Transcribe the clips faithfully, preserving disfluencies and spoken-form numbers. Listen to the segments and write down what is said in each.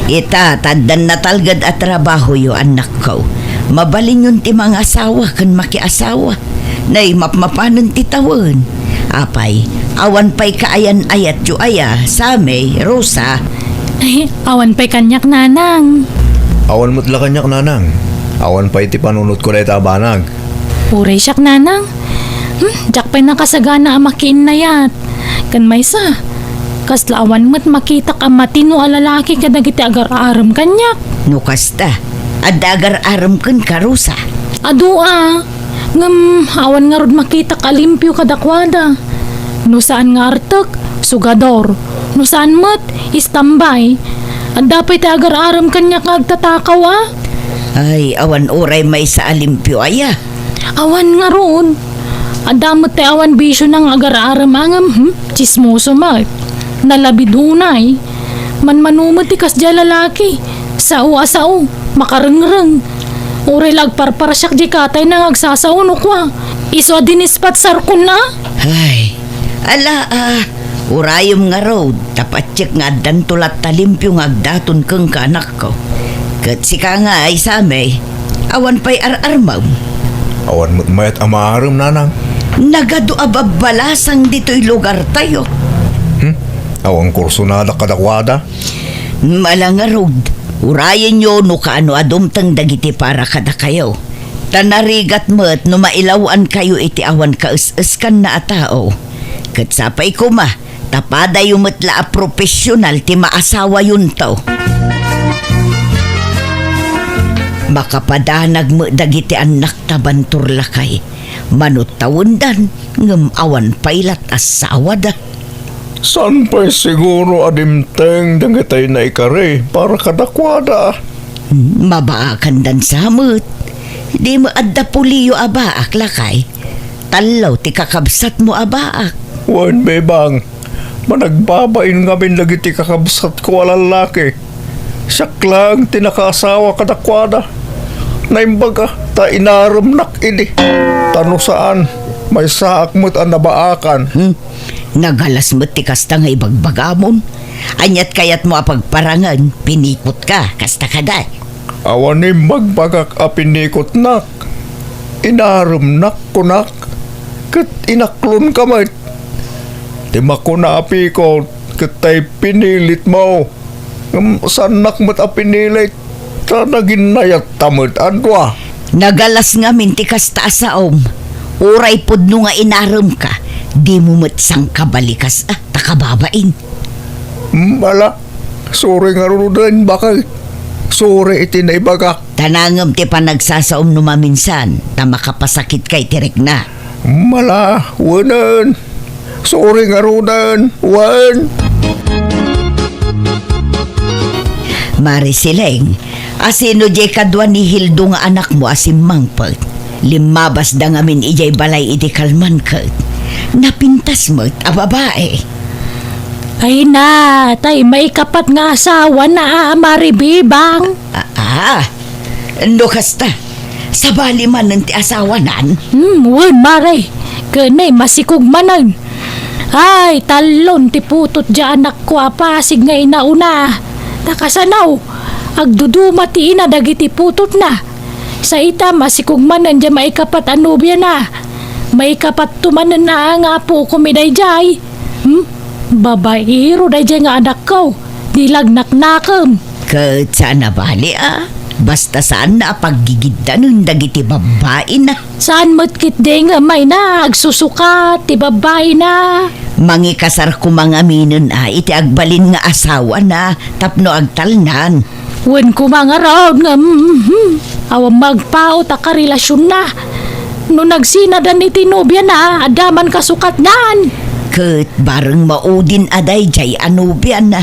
Ita, ta addan natalged a trabahoyo, annakko. Mabalinyon ti mangasawa ken makiasawa. Nay, mapmapanen ti tawen. Apay, awan pay kaayan-ayatyo aya, Sammy, Rosa? Ay, awan pay kaniak, Nanang. Awan met la kaniak, Nanang. Awan pay ti panunotko dayta a banag. Uray siak, Nanang. Hmm, diak pay nakasagana a makiinnayat. Ken maysa, kasla awan met makitak a matino a lalaki kadagiti agar-arem kaniak. No kasta, adda agar-arem kenka, Rosa? Adu a, ngem awan ngarud makitak a limpio kadakuada. No saan nga artek, sugador. No saan met, istambay. Adda pay ti agar-arem kaniak nga agtatakaw a. Ay, awan uray maysa a limpio aya. Awan ngarud. Adda met ti awan bisiona nga agar-arem a ngem, hmm, tsismoso met. Nalabid unay. Manmano met ti kasdiay a lalaki. Sao a sao. Makarengreng. Uray la agparparsiak diay katayna nga agsasao no kua. Isu a dinispatsarkon a. Ay, ala a. Urayem ngarud, ta patiek nga addanto latta limpio nga agdaton kenka, anakko. Ket sika ngay, Sammy, awan pay ar-armem? Awan met mayat a maarem, Nanang. Nagadu a babbalasang ditoy lugartayo. Hmm? Awan kursonadak kadakuada? Ala ngarud, urayenyo no kaano a dumteng dagiti para kadakayo. Ta narigat met no mailaw-ankayo iti awan kaes-eskanna a tao. Ket sapay koma, ta padayo met la a profesional ti maasawayonto. Makapadanag met dagiti annakta, Bantur lakay. Manut tawendan, ngem awan pay lat asawada. Saan pay siguro a dimteng dagitay naikari para kadakuada? Hmm, mabaakandan sa met. Dimo adda puliyo a baak, lakay? Tallo ti kakabsatmo a baak. Wen, Bebang, managbabain ngamin dagiti kakabsatko a lallaki. Siak laeng ti nakaasawa kadakuada. Naimbag a, ta inaremnak idi. Ta no saan, maysaak met a nabaakan. Hmm? Nagalas met ti kasta nga ibagbagamon. Aniat kayatmo a pagparangen, pinikutka, kasta kadi? Awan imbagbagak a pinikutnak. Inaremnak, kunak, ket inaklonka met. Ti makuna a pikut, ket tay pinilitmo. Ngem saannak met a pinilit, ta naginnayatta met a dua. Nagalas ngamin ti kasta a saom. Uray pudno nga inaremka, dimo met sangkabalikas, a, ta kababain. Bala, suri ngaruden, bakay. Suri iti naibagak. Ta nangem ti panagsasaom no maminsan, ta makapasakitka iti rikna. Mala, wenen. Suri ngaruden, wen. Mari Sileng, asino diay kadua ni Hildo nga anakmo a simmangpet? Limmabasda ngamin idiay balay iti kalman ket napintas met a babai. Ay na, tay maikapat nga asawana a Mari Bebang. Ah, ah. No kasta, sabali manen ti asawanan? Hmm, wen, Mari. Ken masikog manen. Ay, tallon ti putot diay anakko a pasig nga inauna. Ta kasano, agduduma ti ina dagiti putotna. Sa ita, masikog manen diay maikapat a nobiana. Maikapatto manen a nga apokom daydiay. Hmm? Babaero daydiay nga anakko. Di la agnaknakem. Ket saan a bali a, basta saanna a paggigiddanen dagiti babbaina. Saan met ketdi nga mayna agsusukat ti babbaina. Mangikasar koma ngaminen a iti agbalin nga asawana tapno agtalnan. Wen koma ngarud nga, mhm, awan magpaut a karelasionna. No nagsinadan iti nobiana, adda man kasukatnan. Ket bareng maudin a daydiay a nobiana.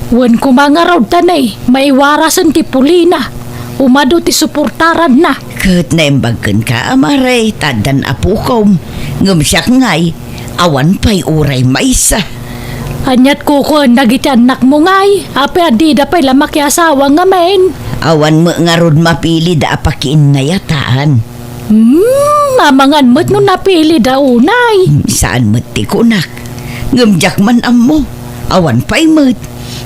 Wen koma ngarud ta nay, maiwarasen ti pulina, umadu ti suportaranna. Ket naimbag kenka a Mari, ta addan apokom, ngem siak ngay, awan pay uray maysa. Aniat kukuen dagiti annakmo ngay, apay a dida pay la makiasawa ngamin? Awan met ngarud mapilida a pakiinnayatan. Hmm, amangan met no napilida unay. Hmm, saan met ti kunak. Ngem diak man ammo. Awan pay met.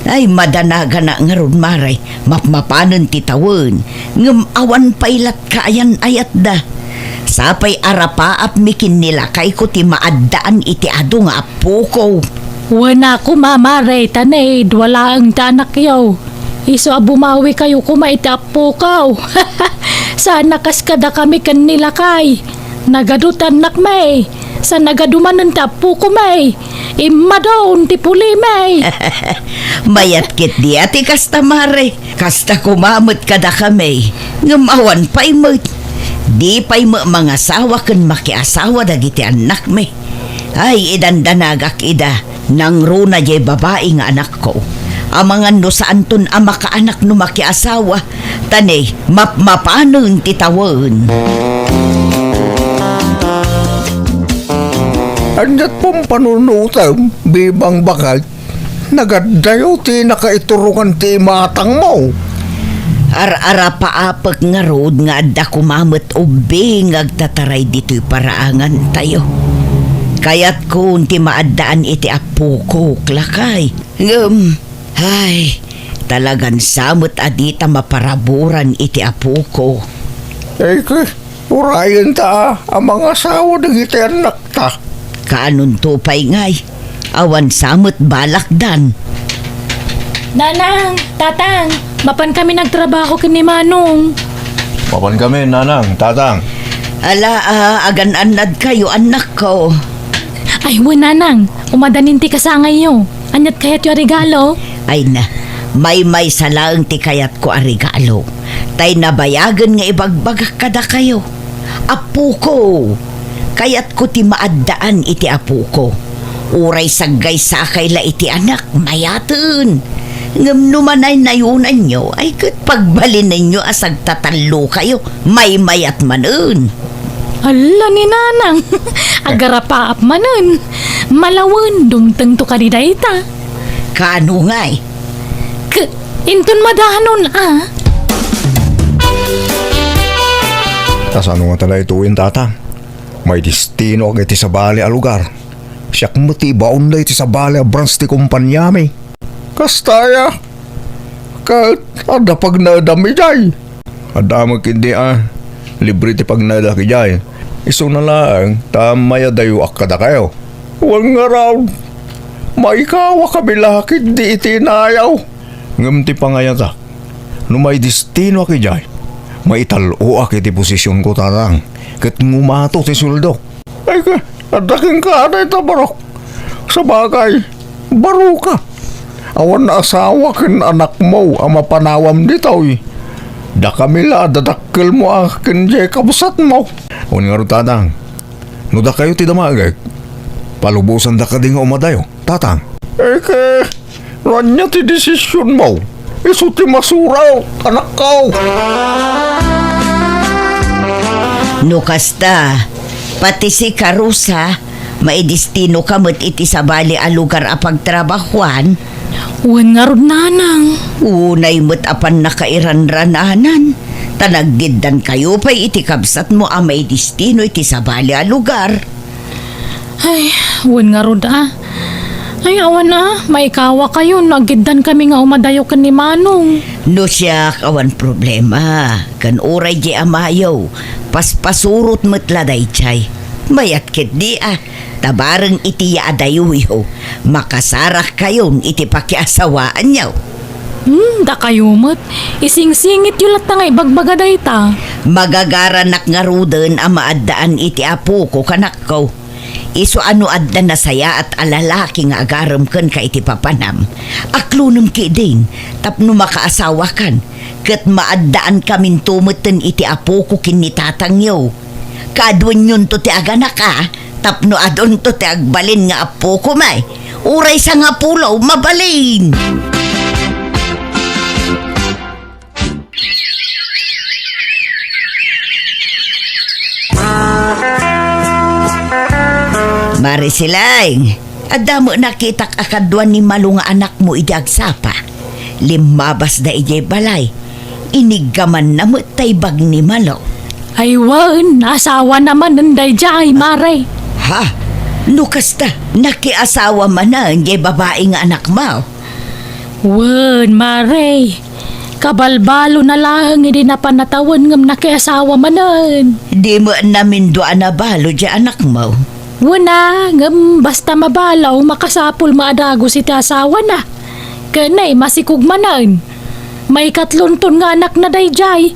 Ay, madanaganak ngarud, Mare. Mapmapanen ti tawen, ngem awan pay latta ayan-ayatda. Sapay arapaapmi ken ni lakayko ti maaddaan iti adu nga appoko. Wen a koma, Mare, ta nay, dua laeng ti anakyo. Isu a bumawikayo koma iti appoko. Saan a kas kadakami ken ni lakay. Nagadu ti annakmi. Sa nagadu manen ti appoko, may. Immadon ti puli, may. Mayat ketdi a ti kasta, Mare. Kasta koma met kadakami. Ngem awan pay met. Di pay met mangasawa ken makiasawa dagiti annakmi. Ay, idandanagak ida. Nangruna diay babai nga anakko. Amangan no saanton a makaanak no makiasawa, ta ni mapmapanen ti tawen. Aniat pon panunutem, bibang baket? Nagaddayo ti nakaiturongan ti imatangmo. Ar-arapaapek ngarud nga adda koma met ubbing nga agtataray ditoy paraangantayo. Kayatkon ti maaddaan iti appokok, lakay. Ngem, ay, talagan sa met a dita maparaburan iti appoko. Ay, ke, urayenta a mangasawa dagiti annakta. Kaanonto pay ngay? Awan sa met balakdan. Nanang, Tatang, mapan kami nagtrabaho ken ni Manong. Mapan kami, Nanang, Tatang. Ala, a, agan-annadkayo, annakko. Ay, wen, Nanang, umadanin ti kasangayyo. Aniat kayatyo a regalo? Ay na, maymaysa laeng ti kayatko a regalo. Tay nabayagen nga ibagbagak kadakayo. Appoko, kayatko ti maaddaan iti appoko. Uray saggaysakay la iti anak, mayaten. Ngem no manaynayonanyo, ay ket pagbalinenyo a sagtatallokayo, maymayat manen. Alla ni Nanang, agarapaap manen. Malawen, dumtengto kadi dayta. Kaano ngay? K-, inton madanon, a. Ta sano nga ta daytoyen, Tatang? Maidestinoak iti sabali a lugar. Siak met ti ibaonda iti sabali a branch ti kompaniami. Kasta aya? Ket adda pagnaedam idiay? Adda met ketdi a, libre ti pagnaedak idiay. Isuna laeng ta mayadayoak kadakayo. Wen ngarud, maikawakami la ketdi iti nayaw. Ngem ti pangayatak, no maidestinoak idiay, maital-oak iti posisionko, Tatang, ket ngumato ti sueldok. Ay, ka, adda kenka dayta, barok. Sabagay, baroka. Awan asawa ken anakmo a mapanawam ditoy. Dakami la a dadakkelmo a ken diay kabsatmo. Wen ngarud, Tatang, no dakayo ti damagek, palubosanda kadi nga umadayo, Tatang. Eke, no ania ti desisionmo, isu ti masurat, anakko. No kasta, pati sika, Rosa, maidestinoka met iti sabali a lugar a pagtrabahuan? Wen ngarud, Nanang. Unay met a pannakairanrananan, ta naggiddankayo pay iti kabsatmo a maidestino iti sabali a lugar. Ay, wen ngarud a. Ay, awan a, maikawakayo no aggiddankami nga umadayo ken ni Manong. No siak, awan problema. Ken uray diay amayo, paspasurot met la daydiay. Mayat ketdi a, ta bareng iti yaadayoyo, makasarakkayon iti pakiasawaanyo. Hmm, dakayo met, isingsingityo latta nga ibagbaga dayta. Magagaranak ngaruden a maaddaan iti apoko, kanakko. Isu a no adda nasayaat a lalaki nga agarem kenka iti papanam, aklonem ketdin tapno makaasawakan, ket maaddaankaminto metten iti apoko ken ni tatangyo. Kaaduenyonto ti aganak a, tapno adunto ti agbalin nga apoko, may. Uray sangapulo, mabalin! Mare Silaing, adda met nakitak a kadua ni Malo nga anakmo idi agsapa. Limmabasda idiay balay. Iniggamanna met tay bag ni Malo. Ay wen, asawana manen daydiay, Mare. Ha? No kasta, nakiasawa manen diay babai nga anakmo? Wen, Mare. Kabalbalona laeng idi napan a tawen ngem nakiasawa manen. Di met namindua a nabalo diay anakmo? Wen a, ngem basta mabalo, makasapul met a dagus iti asawana. Ken nay, masikog manen. Maikatlonton nga anakna daydiay.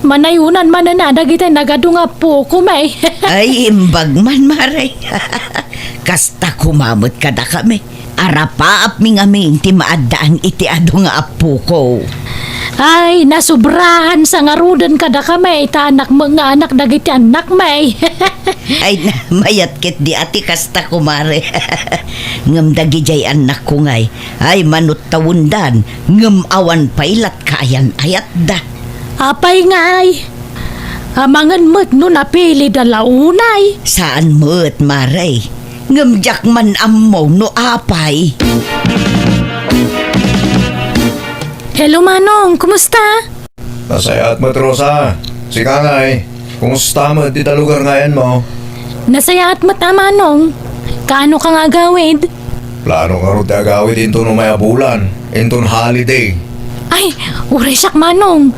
Manayonan manen a dagiti nagadu nga appokami. Ay, imbag man, Mare. Kasta koma met kadakami. Arapaapmi ngamin ti maaddaan iti adu nga appoko. Ay, nasobraan sa ngaruden kadakami, ta anak met nga anak dagiti annakmi. Ay, na, mayat ketdi a ti kasta, kumare. Ngem dagidiay annakko ngay, ay, manuttawendan, ngem awan pay la't kaayan-ayatda. Apay ngay? Amangan met no napilida la unay? Saan met, mare. Ngem diak man ammo no apay. Hello, Manong. Kumusta? Nasayaat met, Rosa. Sika ngay, kumusta met dita lugar nga ayanmo? Nasayaat met a, Manong. Kaano ka nga agawid? Plano ngarud ti agawid inton umay a bulan, inton holiday. Ay, uray siak, Manong.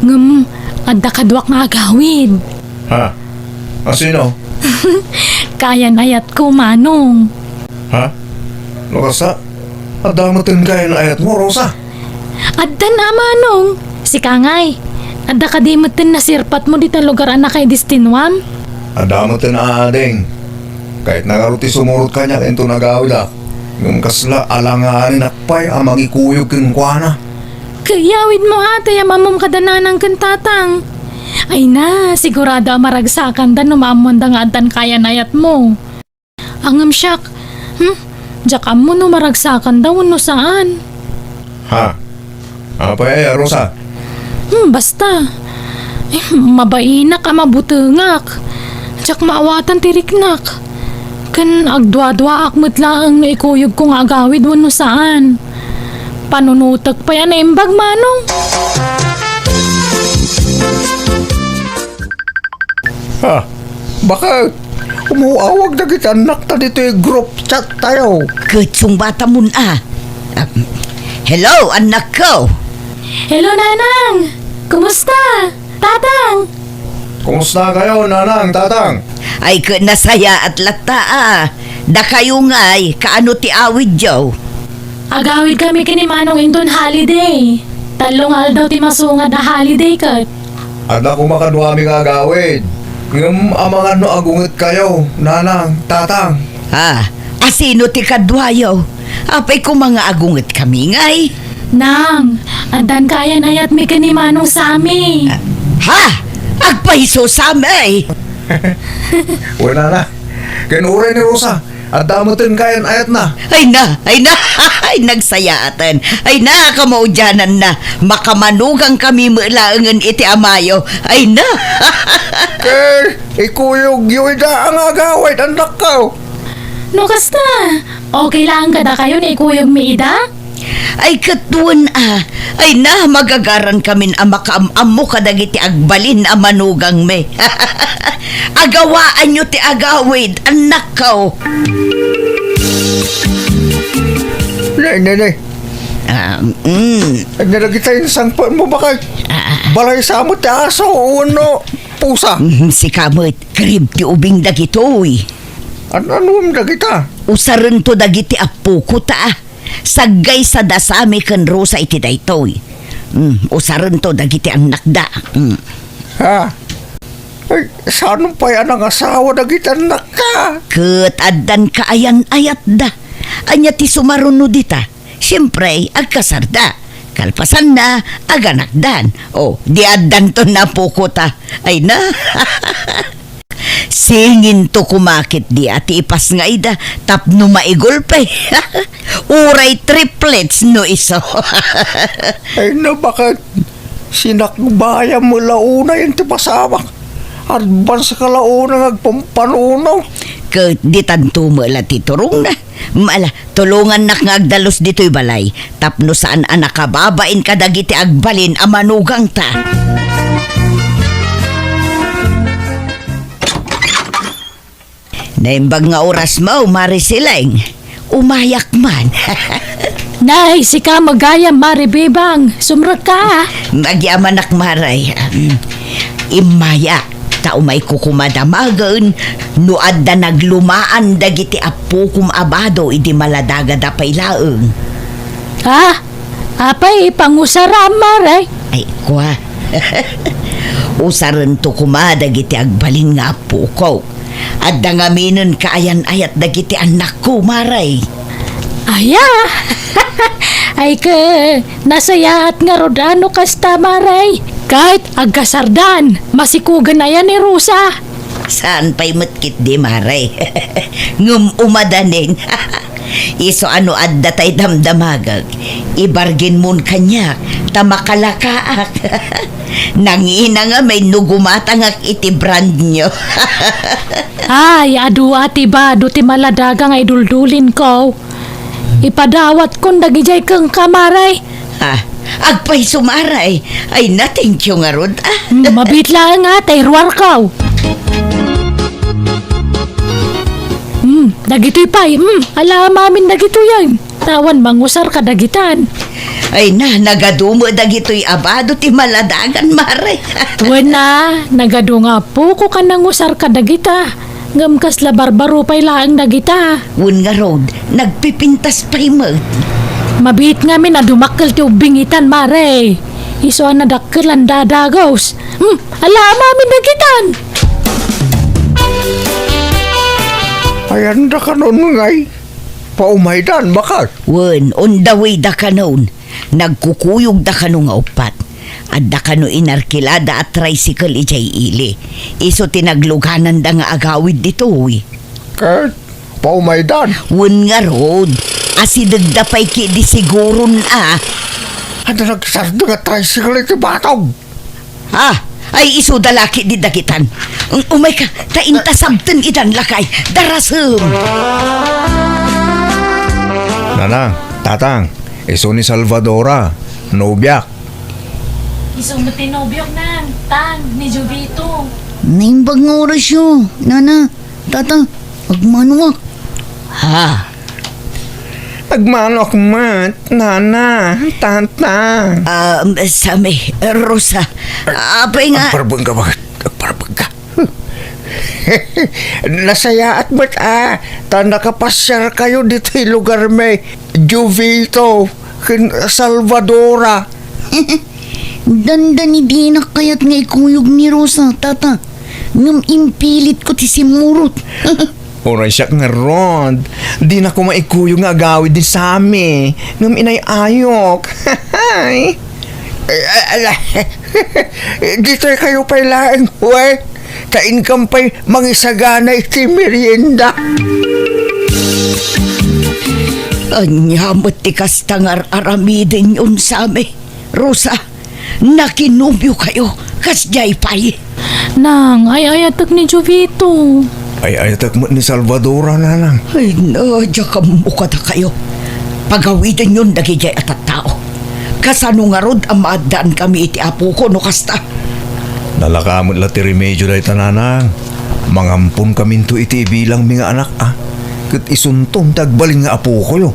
Ngem, adda kaduak nga agawid. Ha? A sino? Kaayan-ayatko, Manong. Ha? No kasta, adda metten kaayan-ayatmo, Rosa? Addan a, Manong. Sika ngay, adda kadi metten nasirpatmo dita lugar a nakaidestinuam? Adda metten a, ading. Kayatna ngarud ti sumurot kaniak inton agawidak. Ngem kasla alangarinak pay a mangikuyog kenkuana. Ket iyawidmo a ti ammom kada nanang ken tatang. Ay na, sigurado a maragsakanda no maammoanda nga addan kaayan-ayatmo. Ngem siak, hmm, diak ammo no maragsakanda wenno saan. Ha? Apay aya, Rosa? Hmm, basta. Eh, mabainak a mabutengak. Diak maawatan ti riknak. Ken agduaduaak met laeng no ikuyogko nga agawid wenno saan. Panunotek pay a naimbag, Manong. Ha? Baket? Umuawag dagiti annakta ditoy group chat tayo. Ket sungbatamon a. Ah, hello, annakko. Hello, Nanang. Kumusta? Tatang. Kumusta kayo, Nanang, Tatang? Ay, ket nasayaat latta a. Dakayo ngay, kaano ti awidyo? Agawidkami ken ni Manong inton holiday. Tallo nga aldaw ti masungad a holiday ket. Adda koma kaduami nga agawid. Ngem amangan no agungetkayo, Nanang, Tatang. Ah, a sino ti kaduayo? Apay koma nga agungetkami ngay? Nang, addan kaayan-ayatmi ken ni Manong Sami. Ha? Agpayso, Sami! Wen a, Nana. Ken uray ni Rosa, adda metten kaayan-ayatna. Ay na, ay na, ay nagsayaaten. Ay na, kamaudiananna. Makamanugangkami met laengen iti amayo. Ay na. Ket ikuyogyo ida nga agawid, annakko. No kasta, okay laeng kadakayo no ikuyogmi ida? Ay, ket wen a. Ay na, magagarankamin a makaam-ammo kadagiti agbalin a manugangmi. Agawaanyo ti agawid, annakko. Nay, nay, nay. Ah, mm. Ay, nalagitay insangpetmo, bakay. Ah, ah, ah. Balay sa met ti aso, wenno pusa. Mm, sika met, karib ti ubing dagitoy. An-, anuem dagita? Usarento dagiti appoko ta. Saggaysada Sami ken Rosa iti daytoy. Mm, usarento dagiti annakda. Mm. Ha? Ay, saan pay a nangasawa dagiti annakka? Ket addan kaayan-ayatda. Ania ti sumaruno dita? Siempre, agkasarda. Kalpasanna, aganakdan. O, di addanton appoko ta. Ay na. Singinto koma ketdi a ti ipasngayda tapno maigulpe. Uray triplets no isu. Ay, nabakat. Sinakbayam met la unay ti pasamak. Advance ka la unay nga agpampanuno. Ket ditanto met la ti turongna. Ala, tulongannak nga agdalus ditoy balay tapno saan a nakababain kadagiti agbalin a manugangta. Naimbag nga orasmo, Mare Sileng. Umayak man. Nay, sika met gayam, Mare Bebang. Sumrekka, a. Magyamanak, Mare. Em, immayak, ta umayko koma damagen no adda naglumaan dagiti appokom a bado idi maladagada pay laeng. Ha? Apay, pangusaram, Mare? Ay, kua. Usarento koma dagiti agbalin nga appoko. Adda ngaminen kaayan-ayat dagiti annakko, Mare. Aya! Ay, ke, nasayaat ngarud a no kasta, Mare. Ket agkasardan, masikogen aya ni Rosa. Saan pay met ketdi, Mare. Ngem umadanen. Isu a no adda tay damdamagek, ibargenmon kaniak, ta makalakaak. Nangina ngamin no gumatangak iti brand new. Ay, adu a ti bado ti maladaga nga iduldulinko. Ipadawatkon dagidiay kenka, Mare. Ah, agpayso, Mare. Ay, na, thank you ngarud, a. Hmm, mabiit laeng, a, ta iruarko. Hmm, dagitoy pay. Hmm, alaam amin dagitoy, ay. Awan mangusar kadagitan. Ay na, nagadu met dagitoy a bado ti maladagan, Mare. Wen a, nagadu nga appoko ken nangusar kadagita. Ngem kasla barbaro pay laeng dagita. Wen ngarud, nagpipintas pay met. Mabiit ngamin a dumakkel ti ubbing itan, Mare. Isu a nadakkel a nadadagus. Hmm, alaam amin dagitan. Ayan da kanon ngay. Paumaydan, baket. Wen, on the way da kanon. Nagkukuyogda kano nga uppat. Adda kano inarkilada a tricycle idiay ili. Isu ti naglugananda nga agawid ditoy. Ket paumaydan. Wen ngarud, asidegda pay ketdi siguron a. Adda nagsardeng a tricycle iti batog. Ah, ay, isuda la ketdi dagitan. Um, umayka, ta inta sabten idan, lakay. Darasem. Nanang, tatang, isu ni Salvadora, nobiak. Isu met ti nobiok, nang, tang, ni Jovito. Naimbag nga orasyo, nana, tata, agmanoak. Ha? Agmanoak met, nana, tata. Ah, Sammy, Rosa, apay nga. Agparbeng ka, baket? Agparbeng ka. Nasayaat met a, ta nakapasiarkayo ditoy lugarmi, Jovito ken Salvadora. Dandani dinak kayat nga ikuyog ni Rosa, tata. Ngem impilitko ti simmurot. Uray siak ngarud, dina koma ikuyog nga agawid ni Sammy, ngem inay-ayok. Eh, ala, ditoy kayo pay laeng, we. Ta inkam pay mangisagana iti merienda. Ania met ti kasta nga ar-aramidenyon, Sammy? Rosa, nakinobio kayo, kasdiay pay. Nang, ay-ayatek ni Jovito. Ay-ayatek met ni Salvadora, nanang. Ay na, diak ammo kadakayo. Pagawidenyon dagidiay a tattao. Kasano ngarud a maaddaan kami iti apoko no kasta? Nalaka met la ti remedio dayta, nanang. Mangamponkaminto iti ibilangmi nga anak, a. Ket isunton ti agbalin nga apokoyo.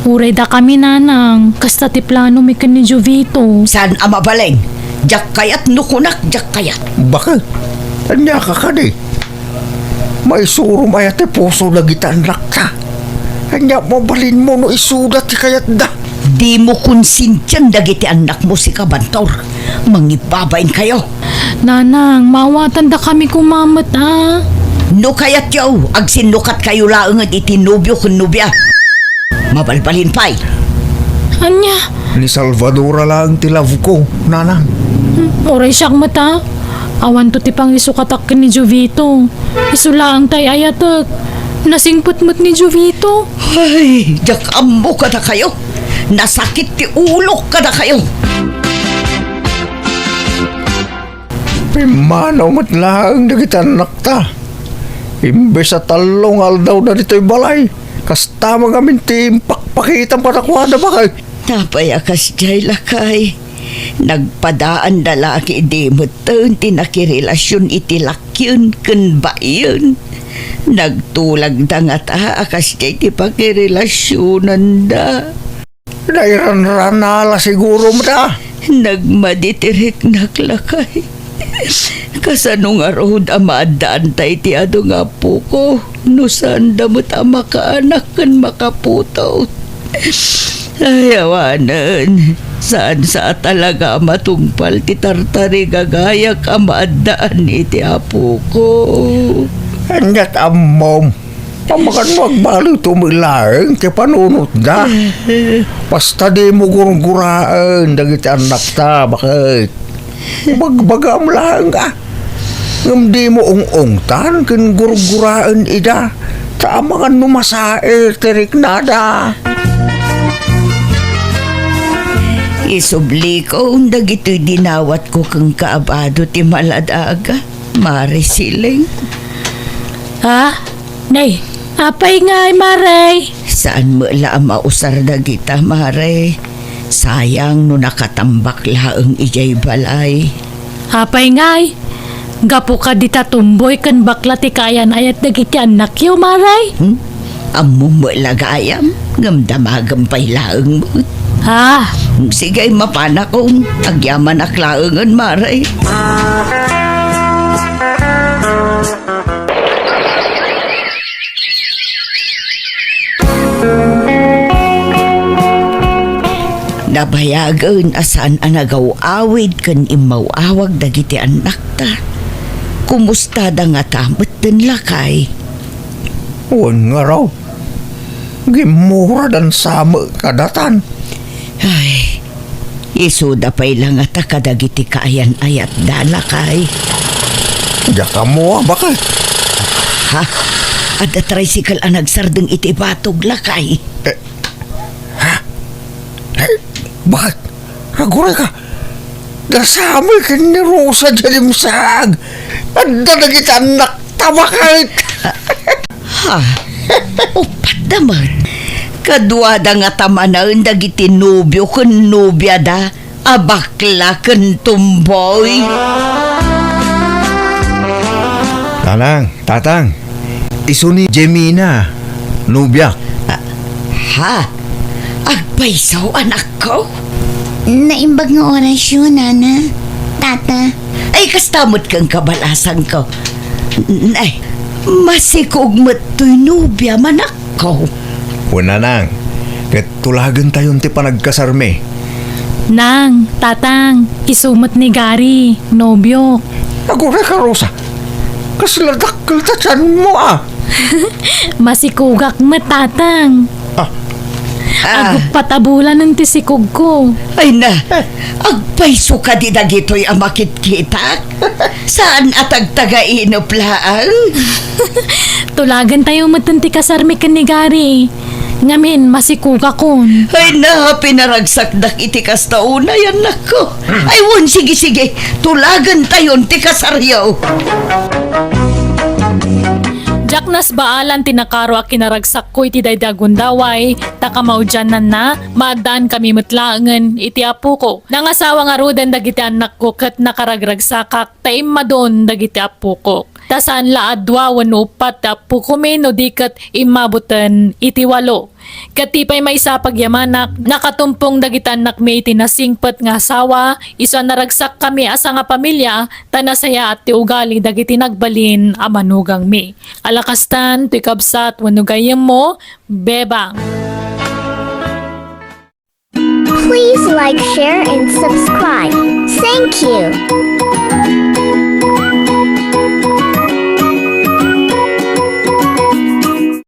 Uray dakami, nanang, kasta ti planomi ken ni Jovito. Saan a mabalin? Diak kayat no kunak, diak kayat. Baket? Ania ka kadi? Maisurom aya ti puso dagita annakta? Ania mabalinmo no isuda ti kayatda? Dimo konsintian dagiti annakmo, sika, Bantor. Mangibbabain kayo. Nanang, maawatandakami koma met, a. No kayatyo, agsinnukat kayo laengen iti nobio ken nobia. Mabalbalin pay. Ania? Ni Salvadora laeng ti love ko, nanang. Hmm, uray siak met, a. Awanto ti pangisukatak ken ni Jovito. Isu laeng ti ay-ayatek. Nasingpet met ni Jovito. Ay, diak ammo kadakayo. Nasakit ti ulok kadakayo. Pimmanaw met laeng dagiti annakta. Imbes a tallo nga aldawda ditoy balay, kasta met ngamin ti impakpakitam kadakuada, baket. Apay a kasdiay, lakay? Nagpadaanda la ket idi metten ti nakirelasion iti lakyen ken baien. Nagtulagda ngata a kasdiay ti pakirelasionanda. Nairanrana la siguro met a. Nagmadi ti riknak, lakay. Kasano ngarud a maaddaanta iti adu nga apoko no saanda met a makaanak ken makaputot? Ay, awanen. Saan sa a talaga a matungpal ti tartarigagayak a maaddaan iti apoko. Aniat ammom? Amangan no agbaliwto met laeng ti panunotda. Basta dimo gurguraen dagiti annakta, baket. Bagbagam laeng a. Ngem dimo ung-ungtan ken gurguraen ida. Ta amangan no masaer ti riknada. Isublikon dagitoy dinawatko kenka a bado ti maladaga, Mare Siling. Ha? Nay, apay ngay, Mare? Saan met la a mausar dagita, Mare. Sayang no nakatambak laeng idiay balay. Apay ngay? Gapu kadi ta tomboy ken bakla ti kaayan-ayat dagiti annakyo, Mare? Hmm? Ammom met la gayam, ngem damagem pay laeng met. Ha? Sige, mapanakon. Agyamanak laengen, Mare. Nabayagen a saan a nagaw-awid ken immaw-awag dagiti annakta. Kumustada ngata metten, lakay? Wen ngarud, gimmuradan sa met kadatan. Ay, isuda pay la ngata kadagiti kaayan-ayatda, lakay. Diak ammo a, baket. Ha? Adda tricycle a nagsardeng iti batog, lakay. Eh, ha? Eh, baket? Aguray ka. Da Samuel ken ni Rosa diay dimsaag. Adda dagiti annakta, baket. Ha? Uppat da met. Kaduada ngata manen dagiti nobio ken nobiada a bakla ken tomboy. Nanang, tatang, isu ni Jemina, nobiak. Ah, ha? Agpayso, anakko? Naimbag nga orasyo, nana, tata. Ay, kasta met ken kabalasangko. N-, ay, masikog met toy nobiam, anakko. Wen, nanang, ket tulagentayon ti panagkasarmi. Nang, tatang, isu met ni Gary, nobiok. Aguray ka, Rosa. Kasla dakkel ta tianmo, a. Masikogak met, tatang. Ah. Ah. Aguppat a bulanen ti sikogko. Ay na, agpayso kadi dagitoy a makitkitak? Saan a tagtagainep laeng? Tulagentayo metten ti kasarmi ken ni Gary. Ngamin, masikogakon. Ay na, pinaragsakdak iti kasta unay, annakko. Ay wen, sige, sige, tulagentayon ti kasaryo. Diak nasbaalan ti nakaro a kinaragsakko iti daydi a gundaway, ta kamaudiannanna, maaddaanmi met laengen iti apoko. Nangasawa ngaruden dagiti annakko ket nakaragragsakak ta immadon dagiti appokok. Ta saan la a dua wenno uppat ti appokomi no di ket immaboten iti walo. Ket ti pay maysa a pagyamanak, nakatumpong dagiti annakmi iti nasingpet nga asawa, isu a naragsakkami a sangapamilia, ta nasayaat ti ugali dagiti nagbalin a manugangmi. Ala kastan, toy kabsat wenno gayyemmo, Bebang. Please like, share, and subscribe. Thank you.